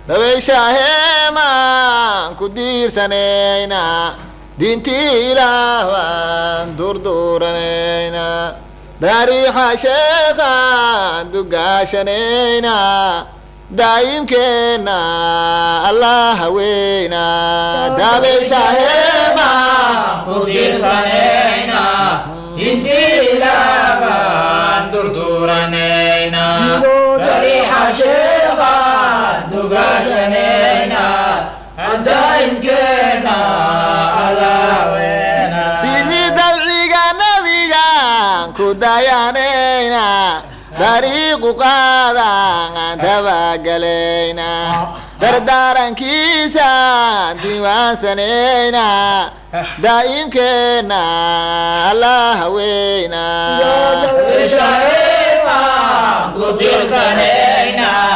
Dabaysha heemaan ku diirsanaynaa, diintii Ilaah baan durduuranaynaa, dariixa sheekhaan dugaashanaynaa, daa'imkeenna Allah weynaa. Dabaysha heemaan ku diirsanaynaa, diintii Ilaah baan durduuranaynaa, dariixa sheekhaan dugaashanaynaa, daa'imkeenna Allah weynaa. Sidii dabciga nabigaan ku dayanaynaa, dariiqu qaadaan dabagalaynaa, dardaarankiisaan diiwaansanaynaa, daa'imkeenna Allah weynaa. Dabaysha heemaan ku diirsanaynaa,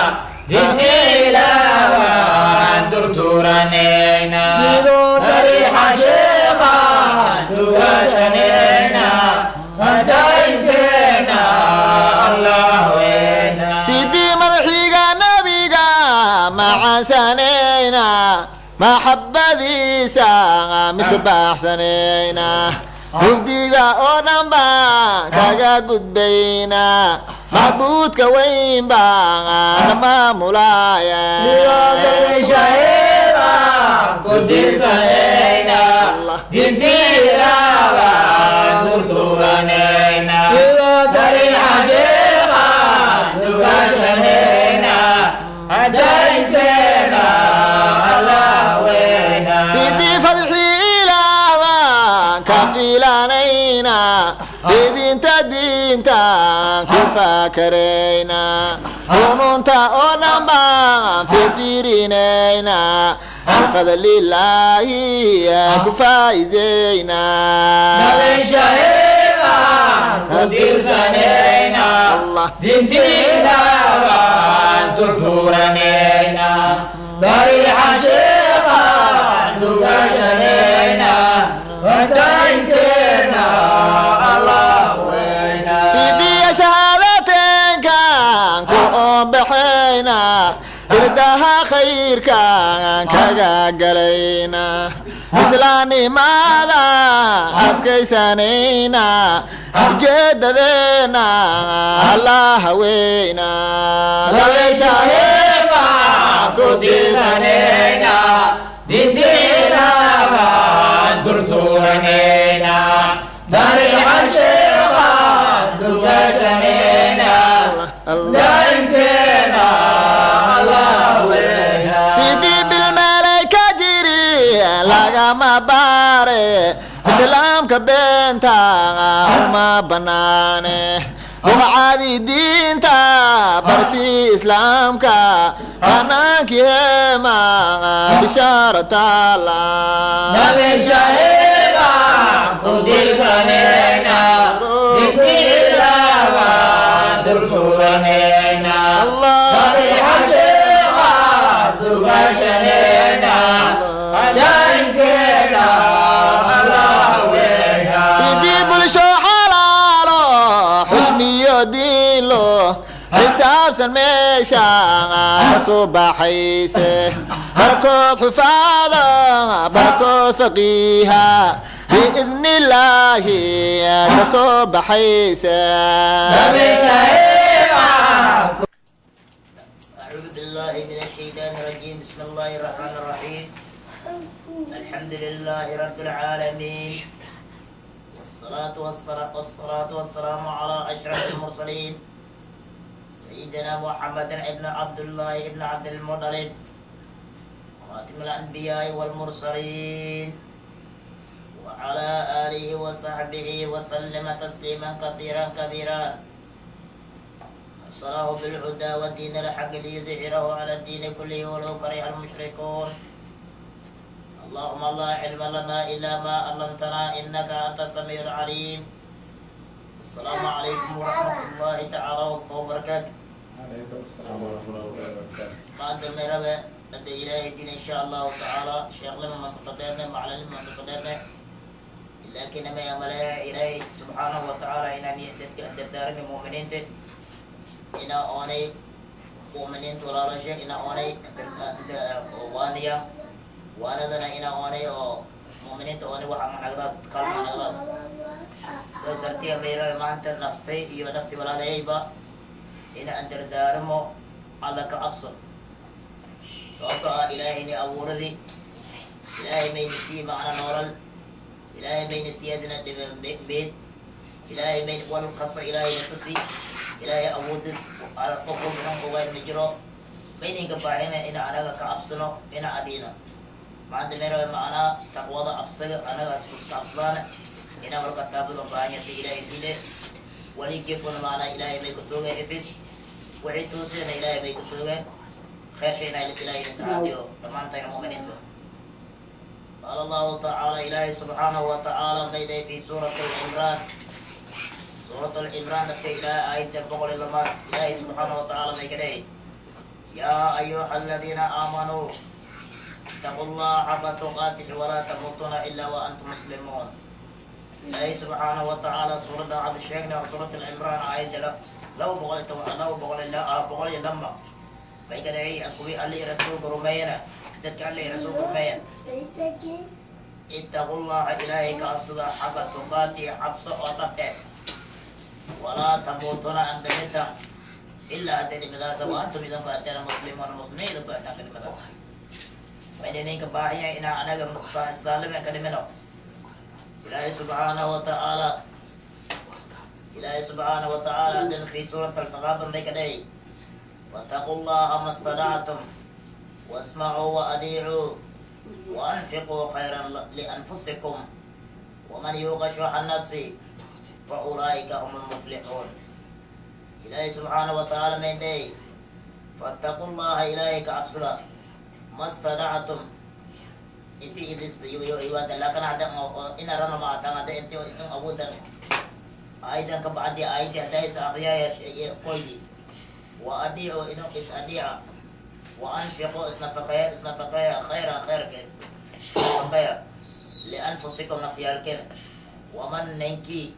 diintii Ilaah baan durduuranaynaa, dariixa sheekhaan dugaashanaynaa, daa'imkeenna Allah weynaa. Sidii madaxiga nabiga macaansanayna, maxabadiisa misbaaxsanayna, mugdiga oo dhan baan kaga gudbaynaa, maxbuudka weyn baan na maamulaya. Dabaysha heemaan ku diirsanaynaa, diintii Ilaah baan durduuranaynaa, dariixa sheekhaan dugaashanaynaa, daa'imkeenna Allah weynaa. Sidii fadxi Ilaah baan ka fiilanaynaa, fidinta diintaan ku fakaraynaa, fununta oo dhan baan firfirinaynaa, bifadlilaahi ku faa'iidaynaa. Dabaysha heemaan ku diirsanaynaa, Allah. diintii Ilaah baan durduuranaynaa, dariixa sheekhaan dugaashanaynaa, daa'imkeenna Allah weynaa. Sidii shahaadatenkan ku oonbaxaynaa, irdaha khayrkaan kaga galaynaa, islaamnimada adkaysanaynaa, ujeedadeena Allah weynaa. Dabaysha heemaan ku diirsanaynaa, diintii Ilaah baan durduuranaynaa, dariixa sheekhaan dugaashanaynaa, daa'imkeenna Allah weynaa. Sidii bilmeelay ka jiri lagama baare, islaamka beenta uma banaane, buqcadii diinta barti islaamka banaankii heema bishaara taala. Dabaysha heemaan ku diirsanaynaa, diintii Ilaah baan durduuranaynaa, Allah. dariixa sheekhaan dugaashanaynaa, daa'imkeenna Allah weynaa. Sidii bulsho xalaalo xushmiyo diinlo xisaabsan meesha ka soo baxayse, barkood xufaada, barkood faqiiha, biidni illaahi ka soo baxayse. Dabaysha heemaan أعوذ بالله من الشيطان الرجيم. بسم الله الرحمن الرحيم. الحمد لله رب العالمين، والصلاة والسلام على أشرف المرسلين، سيدنا محمد ابن عبد الله ابن عبد المطلب، خاتم الأنبياء والمرسلين، وعلى آله وصحبه وسلم تسليما كثيرا كبيرا. أرسله بالهدى ودين الحق ليظهره على الدين كله ولو كره المشركون. اللهم لا علم لنا إلا ما علمتنا إنك أنت السميع العليم. السلام عليكم ورحمة الله تعالى وبركاته. عليكم السلام ورحمة الله وبركاته. Maanta meerabe hadda Ilaahay din insha Allahu tacaala sheekhlima mansaqadeedne, macalin mansaqadeedne, laakiin ama amaleeya Ilaahay subxaanahu wa tacaala inaan dadka dardaarmi mu'miniinta ina oonay. Mu'miniinta walaalasha ina oonay waaniya waanadana ina oonay oo mu'miniinta oonay waxa managdaas kaalma nagdaas. Sidaas darteed mayra maanta naftay iyo nafti walaalayayba ina aan dardaarmo Alla ka cabso, sababtoo ah Ilaahayni abuuradii, Ilaahay mayna sii macna noolal, Ilaahay mayna siiyadina meed, Ilaahay mayn wal kasto Ilaahayna tusi. Ilaahay awoodis qof walba dhan ogaan ma jiro. Mayninka baahina ina anaga ka cabsano, ina adiina maanta meerawe macnaa taqwada cabsaga anaga isku cabsadaana ina walka taabado baahanyata. Ilaahay diine wali gefuna macnaa Ilaahay may ku toogay ifis waxay tooseen, Ilaahay may ku toogeen khayr shayna Ilaahayna sacaadiyo dhammaantayna mu'miniinta. Qaala Allahu tacaala, Ilaahay subxaanahu wa tacaala mayday fi suurati Alcimraan, suurat Alcimraan dadka Ilaahay aayadda 102aad, Ilaahay subxaanahu wa tacaala may ka dhahay: Yaa ayuha aladiina aamanuu ittaqu llaha xaqa tuqaatihi walaa tamuutuna ilaa wa antum muslimuun. Ilaahay subxaanahu wa tacaala suuradda hadda sheegnay oo suurat Alcimraan aayadda 210, 202 may ka dhahay kuwii Alle iyo rasuulka rumeeyana, dadka Alle iyo rasuulka rumeeyan, ittaqu llaha, Ilaahay ka cabsada, xaqa tuqaatihi, cabso oo dhabteed, walaa tamuutuna an dhiminta ilaa hadday dhimadaasa wa antum idinku ateena muslimuuna, muslimiin idinku ataan ka dhimada. Wayna ninka baahan inaa anaga islaamnima ka dhimino. Ilaahay subxaanahu wa tacaala, Ilaahay subxaanahu wa tacaala dan fi suurat Altaqaabun may ka dhahay: fattaquu llaha ma stadactum wasmacuu wa adiicuu waanfiquu khayran lianfusikum waman yuuqa shuxa nafsi fa ulaa'ika hum lmuflixuun. Ilaahay subxaanahu wa tacaala mayn dhahay: fattaquu llaha, Ilaahay ka cabsada, ma stadactum, inti idis iwaada laakin hadda ina rano ma atan hadda inti isin awoodan. Aayadan ka bacdi aayadii hadda is aqriyaya qoydi wa adiicu, idin is adiica, wa anfiquu, isnafaqeeya, isnafaqeeya, khayran, khayrkeed isnafaqeeya, lianfusikum, nafyaalkeen. Waman ninkii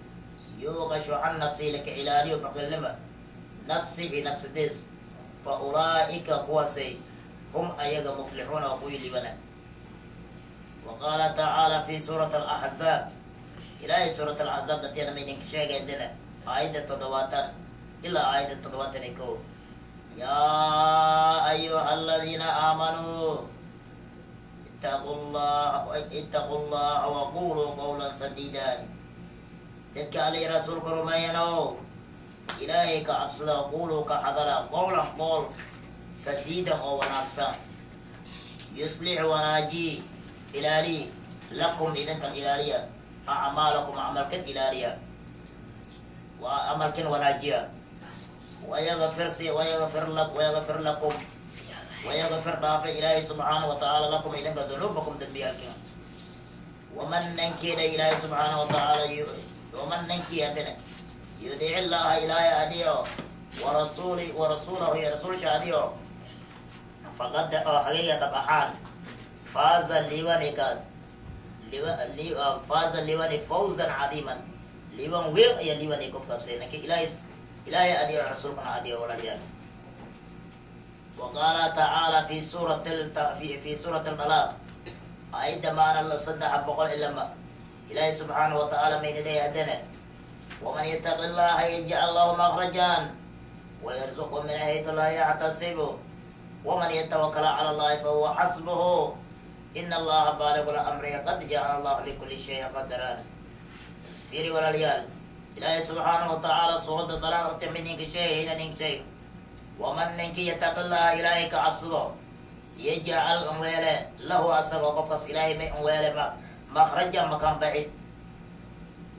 yuuqa shuxa nafsihi, laka ilaaliyo baqilnima, nafsihi, nafsadiis, fa ulaa'ika, kuwaasay, hum ayaga muflixuuna, waa kuwii liibana. Wa qaala tacaala fi suurat Alaxzaab, Ilaahay suurat Alaxzaab dhatiana maydinka sheegay dina aayadda 70 ilaa aayadda 71: yaa ayuha aladiina aamanuu ittaqu llah, ittaqu llaha waquluu qawlan sadiidan. Dadka Alay rasuulka rumeeyanow, Ilaahay ka cabsada, quluu, ka hadala, qowlan, qool, sadiidan, oo wanaagsan, yuslix, wanaaji, ilaali, lakum, idinkan ilaaliya, acmaalakum, camalkan ilaaliya, waa amalkan wanaajiya, wayagfir si wayagfir lak wayagfir lakum, wayagfir, dhaafa Ilaahay subxaana wa tacaala, lakum, idinka, dunuubakum, dembiyaalkin. Waman nankiina Ilaahay subxaana wa tacaala, waman nankii hadina yudiic illaha, Ilaahay adiico, warasuuli warasuulahu, iyo rasuulsha adiico, faqad, oo xagiga dhab ahaan, faaza, liibani kaas, faaza, liibani, fawzan cadiiman, liiban weyn ayaa liibani qofkaas ninka Ilaahay adiico, rasuulkana adiico. Walaalyaal, wa qaala tacaala fi suurat fi suurati Aldalaaq aayadda maana 302, Ilaahay subxaanahu wa tacaala mayna leeyahay haddana: waman yataqi llaha yajcal lahu makhrajan wayarzuqhu min xaytu laa yaxtasibu waman yatawakala cala allahi fahuwa xasbuhu ina allaha baaligu lamrihi qad jacala allahu likuli shayin qadaran. Fiiri walaalyaal, Ilaahay subxaanahu wa tacaala suuradda Dalaaqta midinka sheegay ina ninka sheeg: waman ninkii yataqi llaha, Ilaahay ka cabsado, yajcal, unweele, lahu, asagoo qofkaas Ilaahay may unweele, makhrajan, makaan baxid,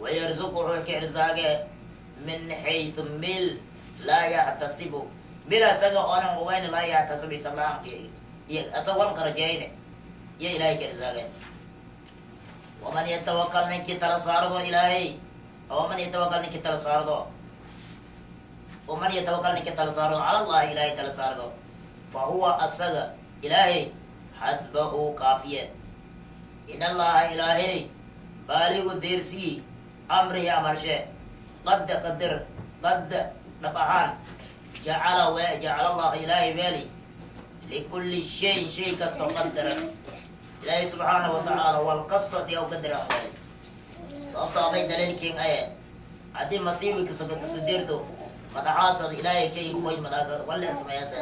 wayarzuqu, wuxuu ka irsaage, min xaytu, mil, laa yaxtasibu, mil asaga oonan ogeyn, laa yaxtasibu, isalaanki iyo asaga wan karajeyne iyo Ilaahay ka irsaage. Waman yatawakal, ninkii tala saardo Ilaahay, waman yatawakal, ninkii tala saardo, waman yatawakal, ninkii tala saardo, cala allahi, Ilaahay tala saardo, fa huwa, asaga Ilaahay, xasbahu, kaafiye. In allaha, Ilaahay, baaligu, deersii, amrihi, amarshe, qad, qadir, qad, dhab ahaan. Jacala jacala Allahu, Ilaahay weeli, likulli shayin, shay kasto, qadaran. Ilaahay subxaanahu watacaala wal kasto diyaw qadaran weeli. Sababta aday daliilkiin aye haddii masiibika sugatasadirto madaxaasad Ilaahay shay kuwayd madaxaasad walle sameeyase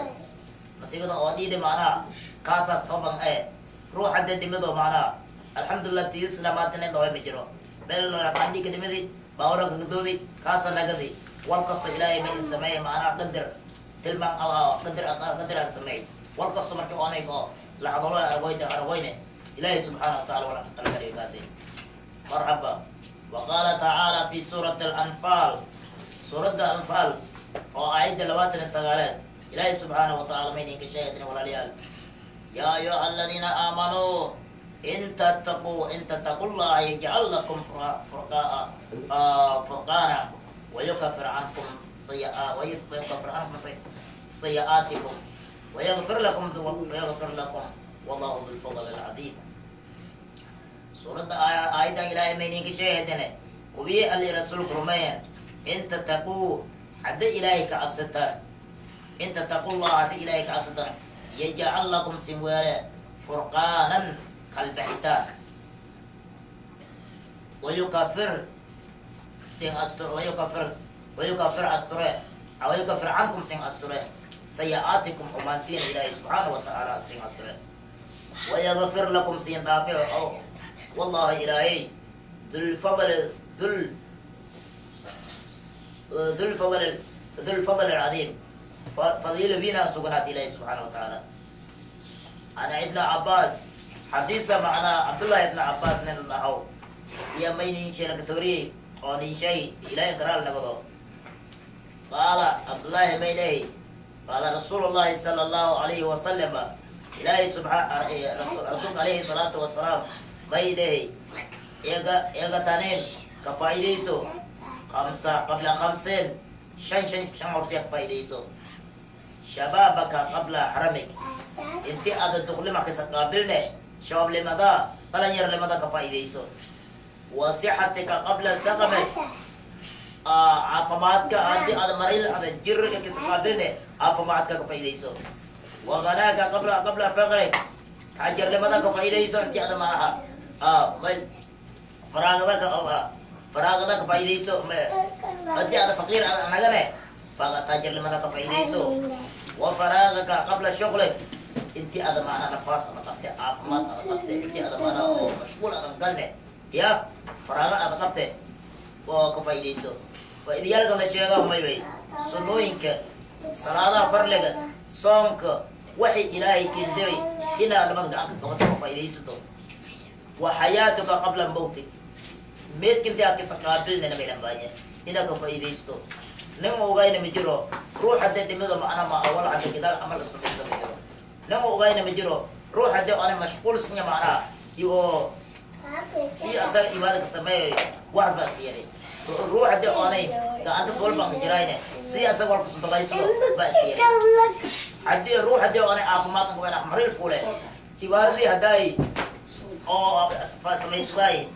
masiibada oo dhiidi macnaha kaasaa saban ee ruux hadda dhimido macnaha alxamdulilah tiislamaatinen dhawa ma jiro meel qandhika dhimidi baawra kagadoobi kaasa nagadi. Wal kasto Ilaahay ma in sameeye macnaha qadar tilmaan qadar qadar aan sameey. Wal kasto marka oonay oo lacdalo argoyta argoyne Ilaahay subxaana wa taala wala talagaliyo kaasi. Marxaba. وقال تعالى في سورة الأنفال، سورة الأنفال oo aayadda 29aad, Ilaahay subxaanahu watacaala maydinka sheegatin walaalayaal: يا أيها الذين آمنوا إن تتقوا الله يجعل لكم فرقانا ويكفر عنكم سيئاتكم ويغفر لكم والله ذو الفضل العظيم. Suuradda aayaddan Ilaahay maydinka sheegatine kuwii Alli rasuulku rumeeyan: إن تتقوا, hadday Ilaahay ka cabsataan, إن تتقوا الله, hadday Ilaahay ka cabsataan, يجعل لكم, sinweele, فرقانا, kalbaxitaan, ويكفر sin astur ويكفر asture ويكفر عنكم, sin asture, سيئاتكم, xumaantiin Ilaahay subxaanahu watacaala sin asture, ويغفر لكم, sin dhaafe. والله Ilaahay ذو الفضل ذو الفضل العظيم, fadiilo wiina sugnaat Ilaahi subxaana wa tacaala. Ana Ibn Cabaas, xadiisa macnaa Cabdullahi Ibn Cabaas nin dhahow iyo maynin shay laga sawriyey oo nin shay Ilaahay karaal nagado. Qaala Cabdullaahi may lehi: qaala rasuulu llahi sala Allahu alayhi wasalam, Ilaahay subxa rasuulka alayhi salaatu wasalaam may lehi: اغتنم, ka faa'iidayso, خمسا قبل خمس, shan shan shan hortiya ka faa'iidayso: شبابك قبل هرمك, inti aada duqlima kasa qaabilne shabaablimada, dhalinyarnimada ka faa'iidayso; وصحتك قبل سقمك, caafimaadka haddii aada maril aada jir kasa qaabilne caafimaadka ka faa'iidayso; وغناك قبل فقرك, taajirnimada ka faa'iidayso intii aada ma aha faraagada ka faa'iidayso haddii aada faqiir aada nagane taajirnimada ka faa'iidayso; وفراغك قبل شغلك, intii aada macnaa nafaas ada qabte, caafimaad ada qabte, intii aada macnaa oo mashquul adan galne ya faraaga ada qabte oo ka faa'iidayso. Faa'iidayaalka la sheega may bay sunnooyinka, salaadaha farliga, soonka, waxay Ilaahay kindiray inaad labada gacan ka qabato ka faa'iidaysato; وحياتك قبل موتك, meedka intii aad kasa qaabilnana maylan baanya inaad ka faa'iidaysto. Nin ogayna ma jiro ruux haddii dhimido macna ma awal hadda gidaal camal samaysa ma jiro. Nin ogayna ma jiro ruux haddii ana mashquulsanya macnaha iyo si asaga cibaada ka sameeyayo waxaas baa iska yaray. Ruux haddii oonay gacantas walba ka jirayne si asaga walka sudaqaysado baa iska yaray. Haddii ruux haddii oonay caafimaadka qabeen axmariil fuule cibaadadii hadday oo samaysadaay,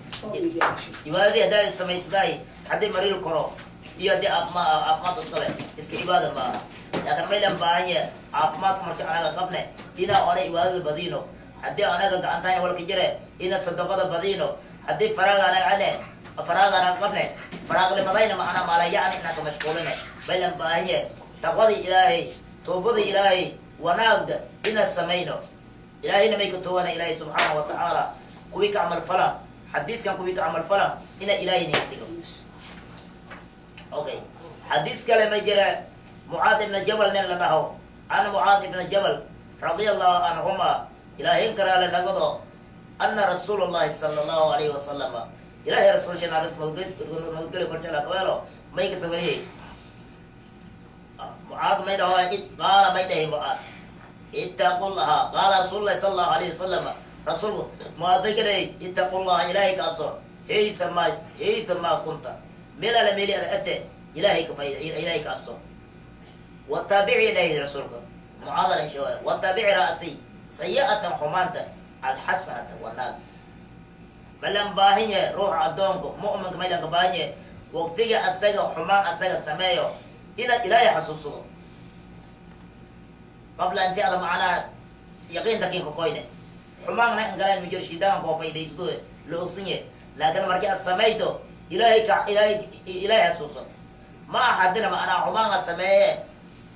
cibaadadii hadday samaysadaay haddii mariil koro iyo haddii caafimaad iskabe iska cibaada maaha. Laakiin maylan baahan yahay caafimaadka markii anaga qabne inaa oonay cibaadada badiino, haddii anaga gacantayna walka jire ina sadaqada badiino, haddii faraaga anaga ane faraaga anaga qabne faraaglimadayna macnaa maalayacni inaan ka mashquuline. Maylan baahan yahay taqwada Ilaahay, toobada Ilaahay, wanaagga inaan samayno. Ilaahayna may ka toobana Ilaahay subxaana wa tacaala kuwii ka camal fala xadiiskan, kuwii ka camal fala ina Ilaahay niga dhigo. Okay, xadiis kale ma jira. Mucaad ibna Jabal nin la dhaho, عن معاذ بن جبل رضي الله عنهما, Ilaahin karaale nagado, أن رسول الله صلى الله عليه وسلم, Ilaahay rasuul naxariis nabadgelyo korteela kaweelo, may ka sabariyey Mucaad may dhaho, qaala may dhahi Mucaad: اتقوا الله. قال رسول الله صلى الله عليه وسلم, rasuulku Mucaad may ka dhahay: اتقوا الله, Ilaahay ka adso, حيثما كنت, meel ala meeli ada ate Ilaahay ka Ilaahay ka abso. وتابعي dhahi rasuulka Mucaad lan sheegay: وتابعي, raasi, سيئة, xumaanta, الحسنة, wanaag. Malan baahan yahay ruuxa addoonka mu'minka, maylan ka baahan yahay waqtiga asaga xumaan asaga sameeyo inaad Ilaahay xasuusado. Qabla inti ada macnaa yaqiinta kiinka koyne xumaanna ingaleen ma jiro, shiidaan koo faydaysto la ogsan yahay. Laakiin markii aad samayto, Ilaahay ka Ilaahay, Ilaahay xasuuso. Ma aha hadina macnaa xumaanga sameeye,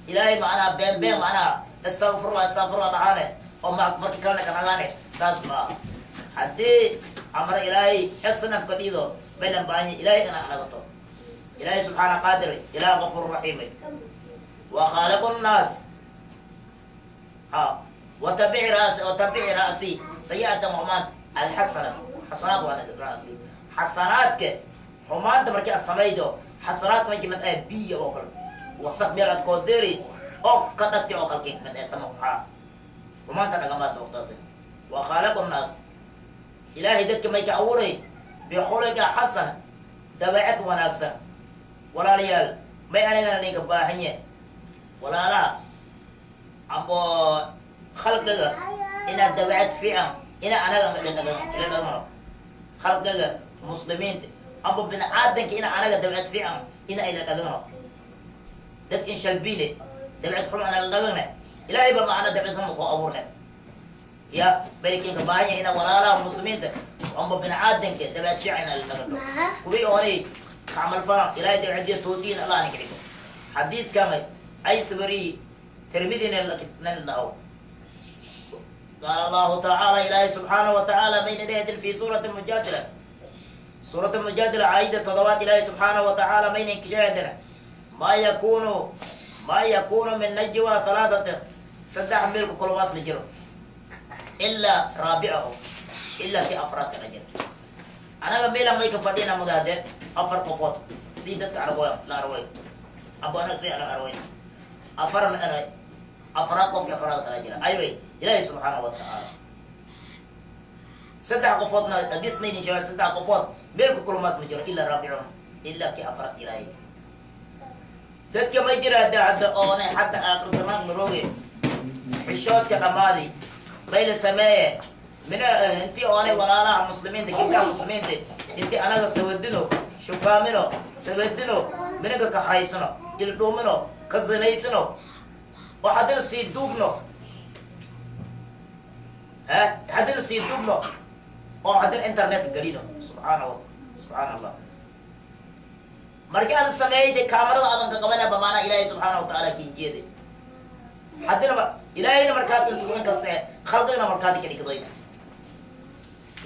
Ilaahay macnaa been been macnaa astaqfirullah, astaqfirullah dhahaane oo ma marki kalena kanagaane, saas ma aha. Haddii amar Ilaahay accident ka dhiido, maylan baahanya Ilaahay ina anagato. Ilaahay subxaana qaadir, Ilaah gafuur raxiimay. Wa khaaliqu nnaas ha watabici rasi, watabici ra'si sayi'atan xumaan alxasana xasanaad waa ra'si xasanaadka. Xumaanta markii aad samaydo, xasanaadka may kamid ah biya oo kale, wasaq meel aad kooderi oo ka dhagtay oo kale kamid ah tamakuxaa xumaanta dhagamaas waqtaasi. Wa khaaliqu nnaas, Ilaahay dadka may ka abuuray bikhuluqa xasan, dabeecad wanaagsan. Walaalayaal, may anigana ninka baahanye walaalaha ambo khalqiga inaad dabeecad fiican ina anaga ila dhaqmano, khalqiga muslimiinta amba bini aadanka ina anaga dabeecad fiican ina ila dhaqano. Dadka in shalbine dabeecad xum ana la dhaqane, Ilaahay ba macana dabeecad xum koo abuurne ya barikinka baahanya ina walaalaha muslimiinta amba bini aadanka dabeecad fiican ina la dhaqanto, kuwii oonay kacamal falan Ilaahay dabeecadiya toosiyin Allah ninka dhigo. Xadiiskan ay sabari Tirmidina nan dhaho. Qaala Allahu tacaala, Ilaahay subxaanahu wa tacaala bayna dhehdil fi suurati Mujaadila, suurat Mujaadila aayadda 7aad. Ilaahay subxaanahu wa tacaala maynan kasheedina: Maa yakunu min najwa halaathatin, saddex meelku kulmaas ma jiro, ilaa raabicahu, ilaa ki afraad kana jiro. Anaga meelan may ka fadhina mudaade afar qofood si dadka argoy la argoy abo ana si ana argoy afar ma ana afraad, qofki afraad kala jira. Ayway, Ilaahay subxaanahu wa tacaala saddex qofoodna hadis maynin sheega, saddex qofood meelku kulmaas ma jiro ilaa raabicuhum, ilaa ki afraad Ilaahay. Dadka ma jira hadda hadda oonay hadda aakhir zamaan marooge xishoodka dhammaadi bayla sameeye mina intii oonay walaalaha muslimiinta, gibdhaha muslimiinta intii anaga sawadino, shukaamino, sawadino, minaga kaxaysano, ildhuumino, ka zinaysano oo haddana sii duubno, ha haddana sii duubno oo haddana internetka gelino. Subxaana Allah, marki aadan sameeyay de kaamarada aadan ka qabanaba maanaa Ilaahay subxaana wa tacaala kinjiyada haddina ma Ilaahayna markaad intu in kaste khalqigna markaad ka dhigdoyna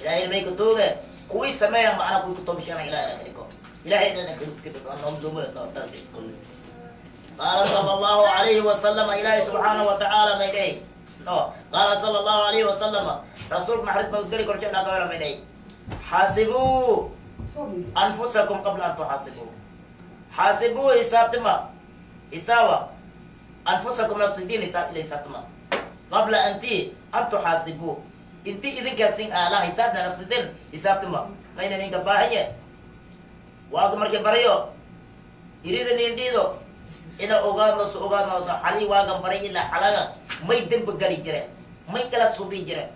Ilaahayna may ka tooge kuwii sameeya macnaa kuwii kutobishana Ilahay ka dhigo. Ilahay inana kalnoomdumo taasi. Qaala sala Allahu alayhi wasalama, Ilaahay subxaanahu wa tacaala may dhahay no, qaala sala Allahu alayhi wasalama, rasuulka naxariis nabadgeli korjo dhaa kawela may dhahay: Xaasibuu anfusakum qabla an tuxaasibuu. Xaasibuu, hisaabtima, hisaaba, anfusakum, nafsidiin hisaab ila hisaabtima, qabla anti an tuxaasibuu, inti idinkasin aala hisaabna nafsidin hisaabtima. Mayna ninka baahanye waaga markii baryo irida nin dhiido ina ogaadno su ogaadno xalii waagan baray ilaa xalaga may demba gali jireen, may kala subi jireen,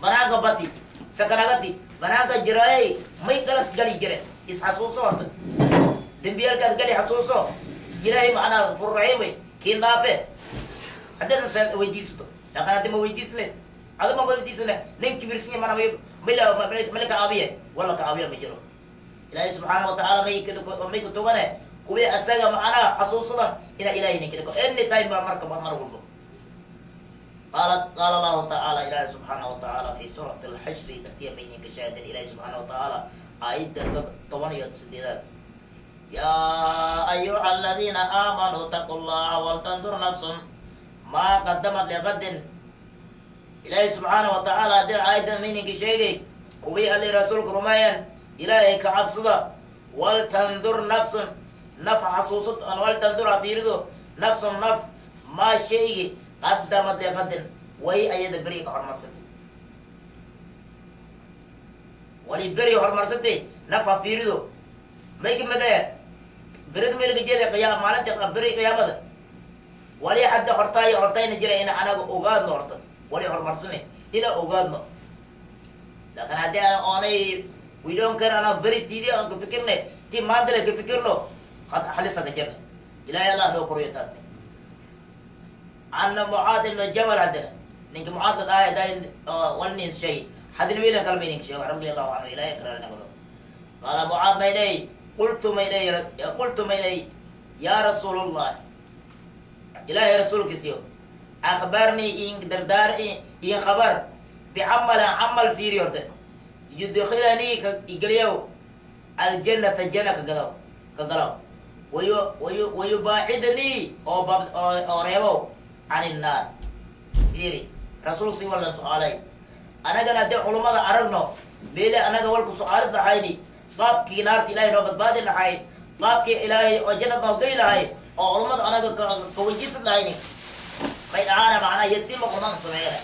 banaanka bati sakanagati banaanka jiraayay may kala gali jireen. Isxasuuso horta dembiyaalkaad gali, xasuuso Ilaahay macnaa gafur raxiim wey, kiin dhaafe haddaad sa weydiisato. Laakin haddi ma weydiisne, adu ma weydiisane, nin kibirsinya mana mala ka aabiye wala ka aabiya ma jiro. Ilaahay subxaana wa tacaala may ku tugane kuwii asaga macnaa xasuusadan ina Ilahay ninka dhigo any time ba marka mar walbo. Qaala Allahu tacaala, Ilaahi subxaana wa tacaala fi suurati Alxashri tatiya mayninka shaahidan. Ilaahi subxaana wa tacaala aayadda 18aad: Yaa ayuha aladiina aamanuu taqu llaha waltandur nafsun maa qadamat liqadin. Ilaahi subxaana wa tacaala haddii aayaddan mayninka sheegay kuwii alli rasuulka rumeeyan, Ilaahay ka cabsada, waltandur nafsun naf xasuusad, waltandur ha fiirido, nafsun naf, maa shaygi, qadamat liqadin, way ayada beri ka hormarsatay, wali beri horumarsatay naf ha fiirido. May kamid eh berida maylaga jeeda qiyaa maalinta beri qiyaamada wali hadda hortaay hortayna jira ina anaga ogaadno horta wali horumarsanay ina ogaadno. Laakin haddii aan oonay we don't care, ana beri tidi aan ka fikirne ti maanta le ka fikirno, had halisa ka jirna. Ilaahay Allah noo koriyo taasni. Anna Mucaad ibn Jabal, haddana ninka Mucaad la dhahay daay walnin shay hadin wiilan kalma ninka sheego, radi Allahu canhu, Ilahay karaali nagado. Qaala Mucaad maydhay, qultu maydhay, qultu maydhay, yaa Rasuul Allah, Ilaahay rasuulkiisiyo, akhbarnii in dardaar in khabar bicamalan camal fiiri horta yudkhilanii ka igeliyow aljannata, janna ka gadaw ka galaw, wayu wayu wayubaacidnii oo bab oo reebow can innaar. Fiiri, rasuulku si wala su-aalay. Anagana haddii culummada aragno meele anaga walku su-aalid lahayni, qaabkii naarta Ilahay noo badbaadi lahay, qaabkii Ilaahay oo jannad noo geli lahay oo culummada anaga ka weydiisan lahayni, may dhahaana macnaa yastima quman sameeyana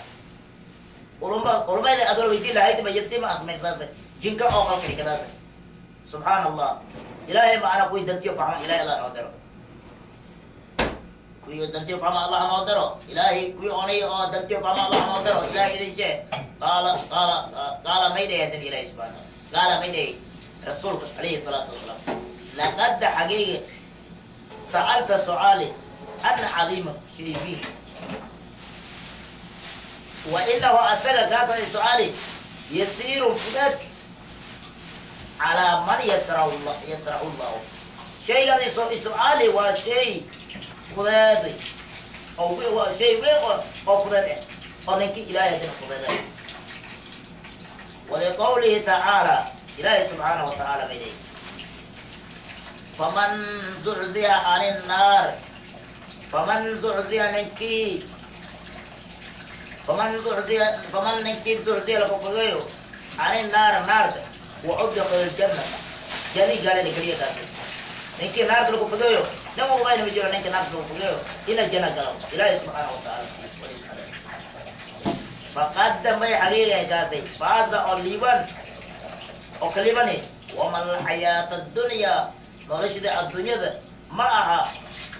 culumma culumayda aad wala weydiin lahayd ma yastima aan samaysaase jinka oo qalka dhigadaase. Subxaan Allah, Ilaahay macnaa kuwii dantiyo fahma Ilahay Allah noo diro, kuwii dantiyo fahma Allah noo diro, Ilaahay kuwii onay oo dantiyo fahma Allah noo diro, Ilaahay idin shee. Qaala qaala qaala may dhahay hadan Ilahay subxaana, qaala may dhahay rasuulka calayhi salaatu wasalaam, laqad xaqiiqa sa'alta su'aali an cadiima shay fiih wa inahu asaga kaasa su'aali yasiiru fudaad calaa man yasrahu yasrahu Llahu. Shaygan su-aali waa shay fudeeday oo waa shay weyn oo fudeed ah oo ninkii Ilaahay hadina fudeeday. Waliqawlihi tacaala, Ilaahay subxaanahu watacaala bay leeyihi, faman zucziha cani nnaar, faman zucziha ninkii, faman zucziha, faman ninkii zucziha lagu fogeeyo cani nnaar naarta, wa udkhila ljannata, jani gaalada keliya kaasi. Ninkii naarta lagu fogeeyo, nin walbayna ma jiro ninka naarta lagu fogeeyo ina janna galo Ilaahay subxaanahu watacaala faqad may xaqiiqay kaasay faaza oo liiban oo kalibani. Wama alxayaata addunya, noloshada adduunyada ma aha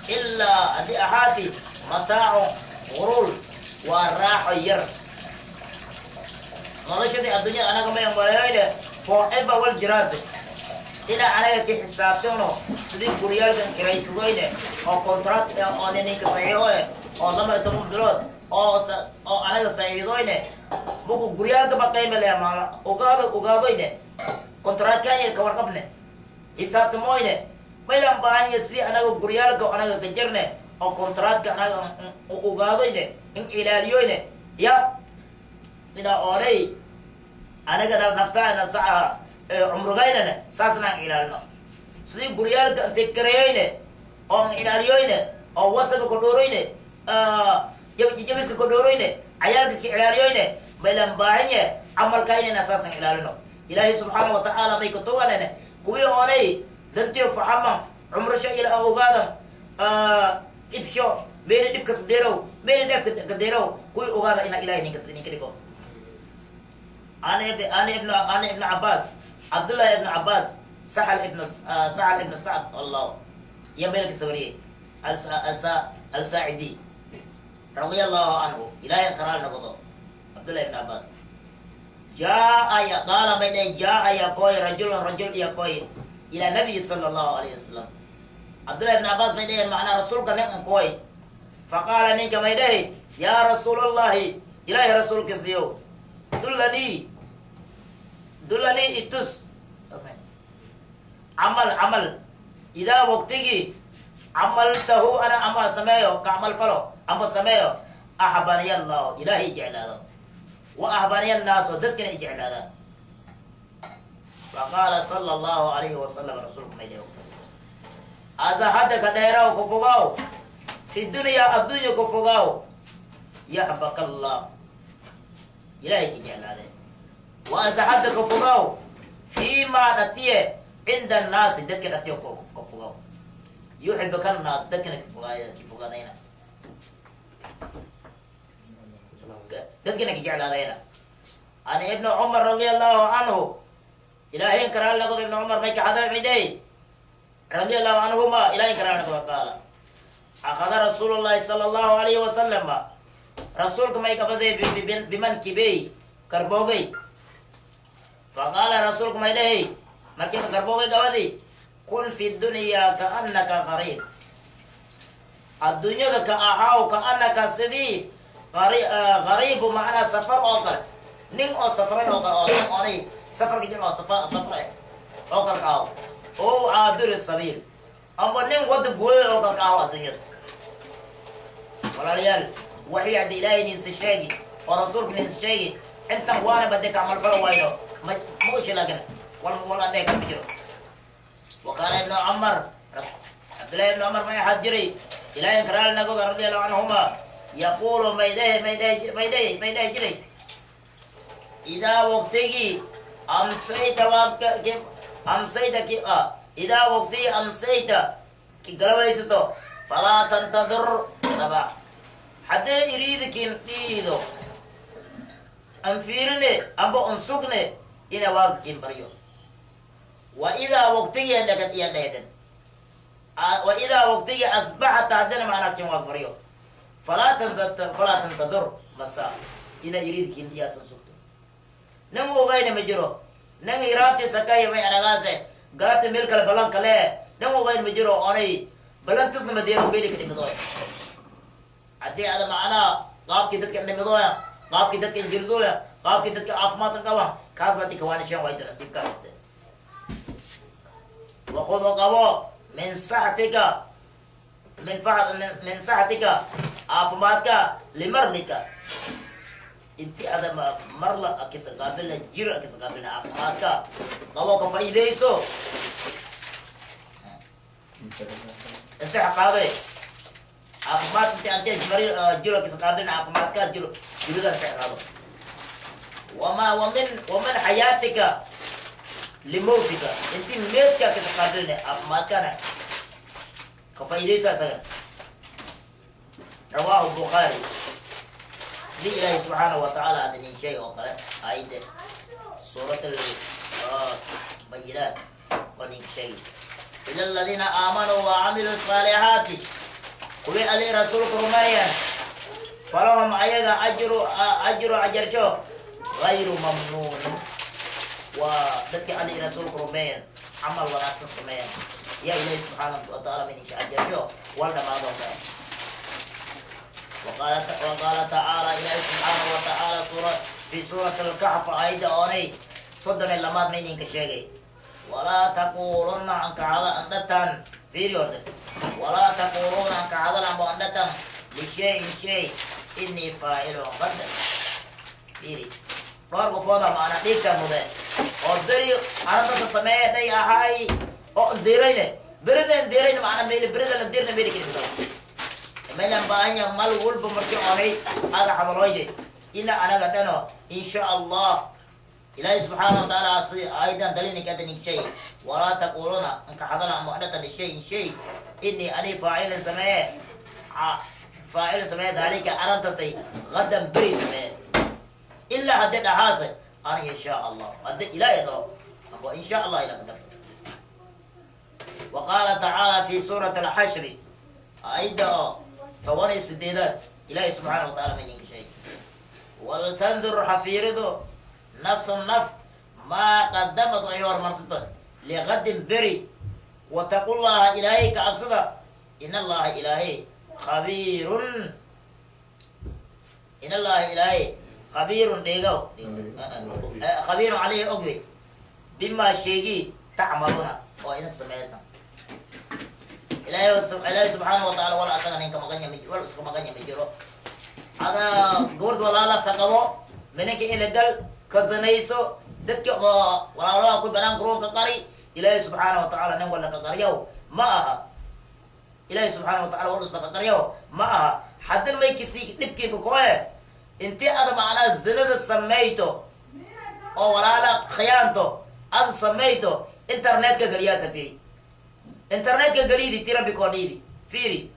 ilaa haddii ahaati mataacu ghuruur, waa raaxo yar. Noloshadii adduunyada anaga may malayne forever wal jiraase ina anaga ka xisaabtano sidii guryaalkan kiraysadoyne oo contract oo ninka saxiixo eh oo 12 bilood oo oo anaga saxiixdoyne muku guryaalka ba qiime leh maana ogaado ogaadoyne contractkan ka warqabne xisaabtamoyne maylan baahanya sidii anaga guryaalka anaga ka jirne oo contractka anaga ogaadoyne in ilaaliyoyne ya ina oray anagana naftaana saca cumrugaynana saasna aan ilaalino sidii guryaalka intay kareeyeyne oo an ilaaliyoyne oo wasaga kodhooroyne, jabiska kodhooroyne, cayaalka ka ilaaliyoyne, maylan baahanye camalkaynana saasan ilaalino. Ilaahay subxaana watacaala may katuganene kuwii oonay dantiyo faxaman cumrasho ila ogaadan dhibsho meeli dhibkas deerow meeli dheef ka deerow kuwii ogaada ina Ilahay ninka dhigo. An ibn Cabaas, Cabdullahi ibn Cabaas, Saxal ibn Sacd Allah iyo meelka sawariyey Alsaacidi radia Allahu canhu, Ilahay karaal noqdo Cabdullahi ibn Cabaas. Jaa ya qaala may dhahay, jaa ya koy rajulun rajul iya koy ila nabiyi sala Allahu alayhi wasalam. Cabdullahi ibn Cabaas may dhahen macnaa rasuulka nin un koy. Faqaala ninka may dhahay, yaa Rasuulallahi, Ilaahay rasuulkiisiyow, dullanii dullanii itus saas may camal camal idaa waqtigii camaltahu ana ama sameeyo ka camal falo ama sameeyo axbaniya Allahu, Ilaahay jeclaado, wa axbaniya annaaso, dadkana i jeclaadaan. Faqaala sala Allahu alayhi wasalam, rasuulku may leeyahay, azahada ka dheeraw ku fogaaw fi dunya addunya ku fogaaw, yaxbaka Allah, Ilahay ka jeclaadeen, wa azahada ka fogaaw fiimaa dhatiye cinda annaasi, dadka dhatiyo ka fogaaw, yuxibaka annaas, dadkana ka fogaay ka fogaadayna, dadkana ka jeclaadayna. An ibnu Cumar radia Allahu canhu, Ilaahayn karaal noqdo, ibnu Cumar may ka hadal may radia Allahu canhuma, Ilahayn karaal noqdo, qaala akhada rasuulu llahi sala Allahu alayhi wasalam, rasuulka may kabaday bimankibey karboogay. Faqaala rasuulka may dhahay markii karboogay gabadi, kun fi dunya kaannaka qariib. Adduunyada ka ahaaw kaanaka sidii gariibu, macnaa safar oo kale, nin oo safray oo kale, oo nin onay safarka jir oo safar eh oo kale ka ahaw, oo caabiri sabiil ama nin wada gooyo oo kale ka ahaw adduunyada. Walaalayaal, waxii hadda Ilaahay ninsa sheegi oo rasuulka ninsa sheegi intan waana bade ka camal falo wayno ma ma laakin wal wal adee kama jiro. وقال ابن عمر، عبد الله بن عمر ما يحد جري إلى إنكرال نقول رضي الله عنهما، يقول ميديه ميديه ميديه ميديه جري: إذا وقتي أمسيت وقت أمسيت كي إذا وقتي أمسيت قلبيستو فلا تنتظر صباح. حتى يريد كين إيدو أنفيرني أبو أنسقني إلى وقت كين بريو. وإذا وقتي عندك يا وإذا وقتي أصبحت عندنا معنا كم وقت بريو فلا تنتظر مساء إلى يريد كين يا سنسقتو. نمو غير مجرو نم إرادتي سكاي ما أنا غازة قالت ملك البلان كله نمو غير مجرو أني بلان تسلم ديرو بيلي كده مدوي عدي هذا معنا قاب كده كده مدوي قاب كده كده جردويا قاب كده كده عفمات قوا كاس باتي كواني شان وايد نصيب كارت. وخذ قوا من صحتك من فحد من صحتك عافماتك لمرنك. انت هذا مرلا اكيس قابلنا جير اكيس قابلنا عافماتك قوا كفايديسو الصحة قاضي عافمات انت انت مري جير اكيس قابلنا عافماتك جير جير الصحة قاضي. وما ومن حياتك لموتك انت ميتك اكيس قابلنا عافماتك كفايديسو اسغل. رواه البخاري. سيدي إلهي سبحانه وتعالى هذا شيء وقال آية سورة البينات ونين شيء: إلى الذين آمنوا وعملوا الصالحات كوي علي رسولك رميا فلهم أيضا أجر أجر شو غير ممنون. وذلك علي رسولك رميا عمل وناسا سميا يا إلهي سبحانه وتعالى من إنشاء أجر شو ولا ما ضمن. وقال تعالى إلهي سبحانه وتعالى سورة في سورة الكهف آية أوني صدن اللمات من إنك شيء: ولا تقولن عنك هذا أندتن في ريورد ولا تقولون عنك هذا الأمر أندتن لشيء شيء إني فاعل غدا. فيري dhowr qofooda maana dhiigka mude oo beri arrinta sameeyay ahay oo dirayne beridan dirayne maana meel berida la dirna meel kale meelan baahanya mal walba markii oonay ada hadalooyde ina anaga dhano insha Allah Ilaahi subxaanahu wa tacaala aydan dalini kadanin shay walaa taquluna anka hadala mu'adatan shay shay inni ani faacilin samee faacilin samee dalika arrintasay gadan beri samee ilaa haddii dhahaase ana insha Allah haddii Ilaahi dao abo insha Allah ila qadarto. وقال تعالى في سورة الحشر أيضا 18aad إلهي سبحانه وتعالى من شيء: ولتنظر حفيردو نفس النف ما قدمت أيها مرسطة لغد بري واتقوا الله إلهي كأبصدا إن الله إلهي خبير إن الله إلهي خبير ديغو خبير عليه أقوي بما شيء تعملون وإنك سميسا. إلهي سبحانه وتعالى ولا أسغن إنك مغنيا ولا أسغن مغنيا مجرو هذا قرد ولا لا سقبو منك إلى قل كزنيسو دك ولا لا كل بلان قرون كقري إلهي سبحانه وتعالى نقول لك قريو معها إلهي سبحانه وتعالى ولا أسغن قريو معها حد ما يكسي نبكي بكوه انت هذا معنا الزند سميته او ولا لا خيانته هذا سميته انترنت كقريا سفيري انترنت كقريدي ترى بكونيدي فيري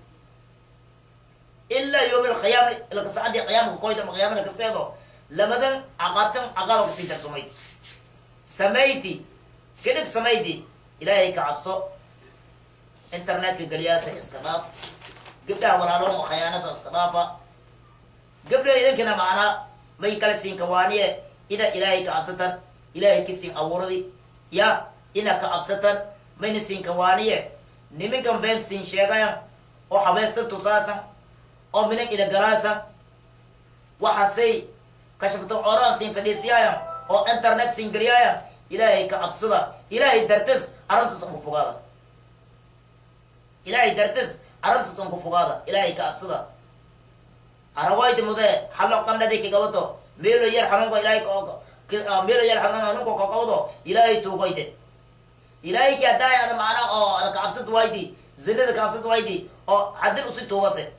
إلا يوم القيامة القصعدي قيامة كويتا قيامة القصيدة لما ذن أقاتن أقالوا في سميت سميتي كنك سميتي إلهي كعبسو انترنت كقرياسة استضاف قبلها ولا لهم خيانة استضافة قبل إذن كنا معنا ما يكالسين كوانية إذا إلهي كعبسة إلهي كسين أوردي يا إنا كعبسة ما ينسين كوانية نمين كم بين سين شيغايا. Oo habeesta tusaasan oo minan ila galaasan waxaasay kashafto oraan siin fadhiisiyaayan oo internet siin geliyaayan. Ilaahay ka cabsada, Ilaahay dartis arrintaas un ku fogaada, Ilaahay dartis arrintaas un ku fogaada. Ilaahay ka cabsada. Aragoydi mudee hallo qandhadii kagabato meelo yar xanuunka Ilaahay meelo yar xanuun xanuunka kakabado Ilaahay tuugoyde. Ilaahay ki haddaay ada macnaa oo ada kacabsad waydi, zinada kacabsad waydi oo haddin usi tuugase.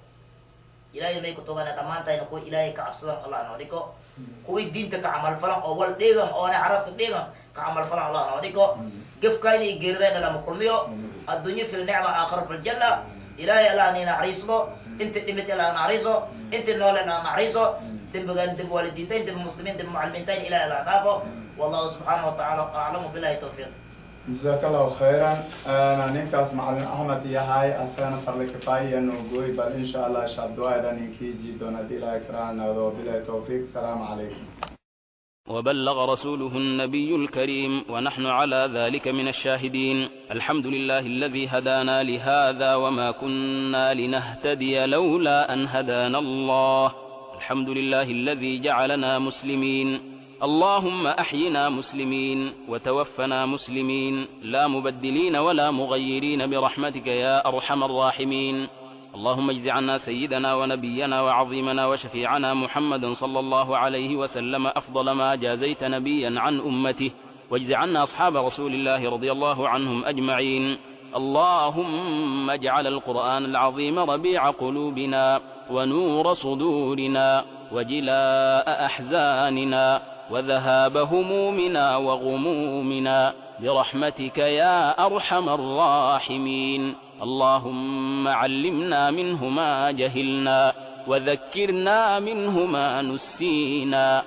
Ilaahay may ku tugana dhammaantayna kuwa Ilaahay ka cabsadan Allah noo dhigo, kuwii diinta ka camal falan oo wal dheegan oona xarafta dheegan ka camal falan Allah noo dhigo. Gefkayna iyo geeridayna lama kulmiyo, adduunyo fi lnicma, aakhira fi ljanna. Ilaahay Allah ni naxariiso, inta dhimid Allah naxariiso, inta noole Allah naxariiso, dembigaan dembi waalidiintayn, dembi muslimiin, dembi mucalimiintayn Ilahay Allah dhaafo. Wallahu subxaanahu watacaala aclamu, billahi tawfiiq. Jazaaka Allahu khayran. Ninkaas macalin Axmed yahay, asagana farli kifaaya noo gooy. Bal insha Allah shaabduwaayda ninkii doon haddii Ilaahay karaan noqdo. Wabilahi towfiiq, asalaamu calaykum. وبلغ رسوله النبي الكريم، ونحن على ذلك من الشاهدين. الحمد لله الذي هدانا لهذا وما كنا لنهتدي لولا أن هدانا الله. الحمد لله الذي جعلنا مسلمين. اللهم أحينا مسلمين وتوفنا مسلمين، لا مبدلين ولا مغيرين، برحمتك يا أرحم الراحمين. اللهم اجز عنا سيدنا ونبينا وعظيمنا وشفيعنا محمدا صلى الله عليه وسلم أفضل ما جازيت نبيا عن أمته، واجز عنا أصحاب رسول الله رضي الله عنهم أجمعين. اللهم اجعل القرآن العظيم ربيع قلوبنا ونور صدورنا وجلاء أحزاننا وذهاب همومنا وغمومنا، برحمتك يا أرحم الراحمين. اللهم علمنا منه ما جهلنا وذكرنا منه ما نسينا.